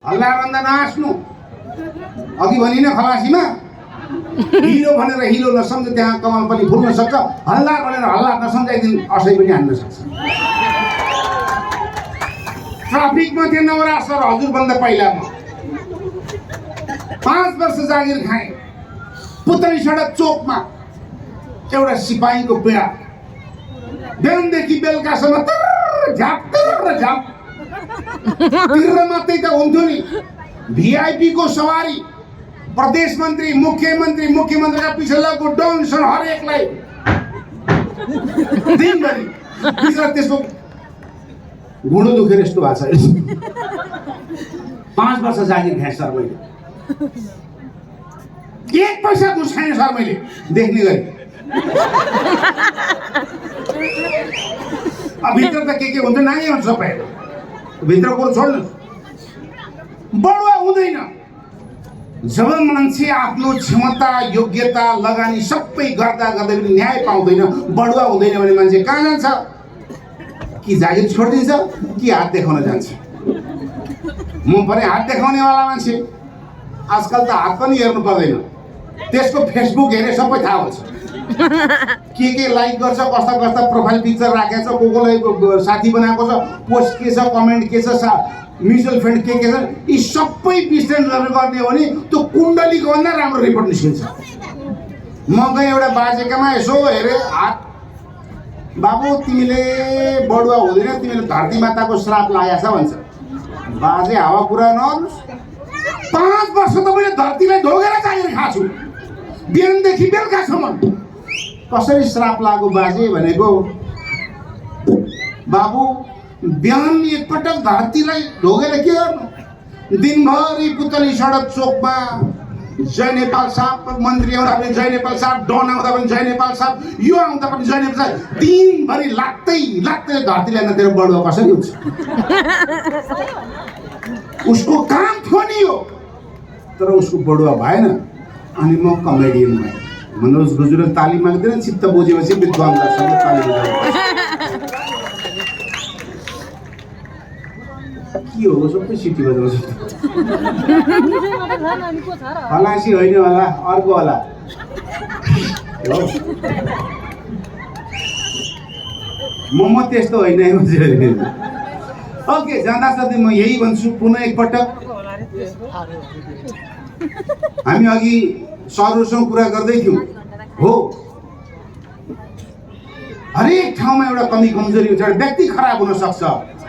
हल्लाभन्दा नहाँस्नु। अघि भनिन खलासीमा हिरो भनेर हिरो नसम्झ त्यहाँ कमल पनि फुल्न सक्छ, हल्ला भनेर हल्ला नसम्झाइदिन असै पनि हान्न सक्छ। ट्राफिकमा थियो नवराज सर हजुरभन्दा पहिला म 5 वर्ष जागिर खाएँ। पुतली सडक चोकमा एउटा सिपाहीको पीडा, बिहानदेखि बेलुकासम्म झाप झाप तिर मात्रै त हुन्थ्यो नि। भिआइपी को सवारी, प्रदेश मन्त्री, मुख्यमन्त्रीका पछि लगको डोनेसन हरेकलाई दिनभरि बिचरा त्यसको घुँडो दुखेर यस्तो भएको छ। 5 वर्ष जागिर खाएँ सर मैले, 1 पैसा घुस खाएँ सर मैले देख्ने गरी। अब भित्र त के हुन्छ नाङ्गै हुन्छ सबै, भित्र कुरो छोड्नु। बढुवा हुँदैन जब मान्छे आफ्नो क्षमता योग्यता लगानी सबै गर्दा गर्दै पनि न्याय पाउँदैन। बढुवा हुँदैन भने मान्छे कहाँ जान्छ? कि जागिर छोडिदिन्छ कि हात देखाउन जान्छ। म पनि हात देखाउनेवाला मान्छे। आजकल त हात पनि हेर्नु पर्दैन, त्यसको फेसबुक हेरे सबै थाहा हुन्छ। के लाइक गर्छ, कस्ता कस्ता प्रोफाइल पिक्चर राखेको छ, कोलाई साथी बनाएको छ, पोस्ट के छ, कमेन्ट के छ, म्युचुअल फन्ड के छ, यी सबै विश्लेषण गर्ने हो भने त्यो कुण्डलीको भन्दा राम्रो रिपोर्ट निस्किन्छ। म गएँ एउटा बाजेकामा यसो हेरेँ हात, बाबु तिमीले बढुवा हुँदैन, तिमीले धरती माताको श्राप लागेको छ भन्छ। बाजे हावा कुरा नगर्नुहोस्, 5 वर्ष त मैले धरतीलाई ढोगेर जागिर खाएको छु बिहानदेखि बेलुकासम्म। कसरी श्राप लाग्यो बाजे भनेको, बाबु बिहान एकपटक धरतीलाई ढोगेर के गर्नु? दिनभरि पुतली सडक चोकमा जय नेपाल साहब मन्त्री आउँदा पनि जय नेपाल साहब, डन आउँदा पनि जय नेपाल साहब, यो आउँदा पनि जय नेपाल साहब, दिनभरि लाग्दै धरतीलाई नदिएर बढुवा कसरी हुन्छ? उसको काम थियो नि यो, तर उसको बढुवा भएन। अनि म कमेडियन भएँ। मनोज गुजुरले ताली माग्दैन, चित्त बुझेपछि विद्वानसँग ताली बजाउँछ। के हो सबै सिटी बजाउँछ? खलासी होइन होला, अर्को होला। म त्यस्तो होइन। ओके, जाँदा साथै म यही भन्छु पुनः एकपटक। हामी अघि सरहरूसँग कुरा गर्दै थियौँ, हो हरेक ठाउँमा एउटा कमी कमजोरी हुन्छ। व्यक्ति खराब हुन सक्छ,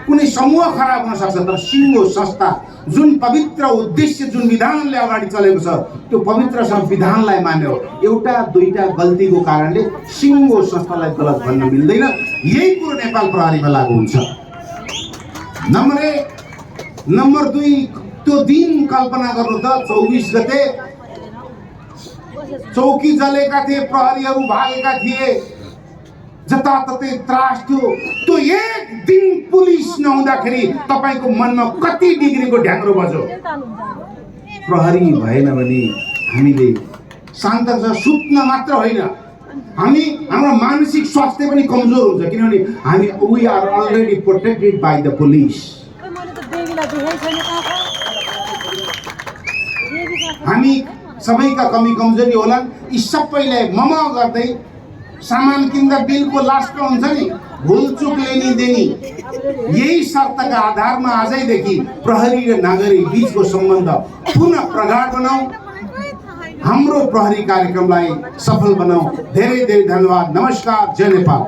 कुनै समूह खराब हुन सक्छ, तर सिङ्गो संस्था जुन पवित्र उद्देश्य जुन विधानले अगाडि चलेको छ त्यो पवित्र संविधानलाई मान्यो। एउटा दुईटा गल्तीको कारणले सिङ्गो संस्थालाई गलत भन्न मिल्दैन। यही कुरो नेपाल प्रहरीमा लागू हुन्छ। नम्बर 1। नम्बर 2, त्यो दिन कल्पना गर्नु त 24 गते चौकी जलेका थिए, प्रहरीहरू भागेका थिए, जताततै त्रास थियो। त्यो एक दिन पुलिस नहुँदाखेरि तपाईको मनमा कति डिग्रीको ढ्याङ्ग्रो बज्यो? प्रहरी भएन भने हामीले शान्त सुत्न मात्र होइन, हाम्रो मानसिक स्वास्थ्य पनि कमजोर हुन्छ। किनभने we are already protected by the police. हामी सबैका कमी कमजोरी होला, यी सबैलाई मम गर्दै सामान किन्दा बिलको लास्टमा हुन्छ नि भुलचुक लेनी देनी, यही शर्तका आधारमा आजैदेखि प्रहरी र नागरिक बीचको सम्बन्ध पुनः प्रगाढ बनाऊ। हाम्रो प्रहरी कार्यक्रमलाई सफल बनाऊ। धेरै धेरै धन्यवाद। नमस्कार। जय नेपाल।